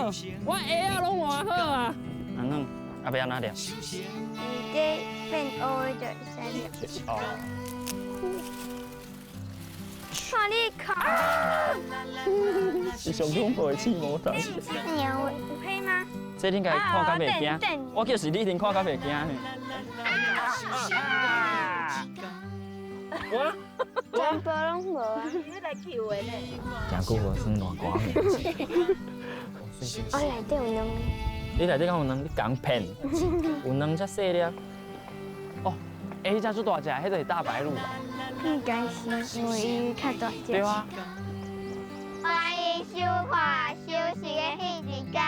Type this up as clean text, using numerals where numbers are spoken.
好，我鞋仔攏換好啊。阿軟，啊欲按怎掠？你這變烏的就會使掠。哦。看你看。是上恐怖的刺毛蟲。那有黑嗎？這你應該看較袂驚，我就是你一定看較袂驚呢。啊！我全部攏無啊！你來救的呢？誠久無耍爛歌。我內底有卵。你內底敢有卵？你共騙？有卵才細粒。哦，欸，彼隻足大隻，彼個是大白鷺吧？應該是，因為伊較大隻。對啊。歡迎收看《休息的彼一間》。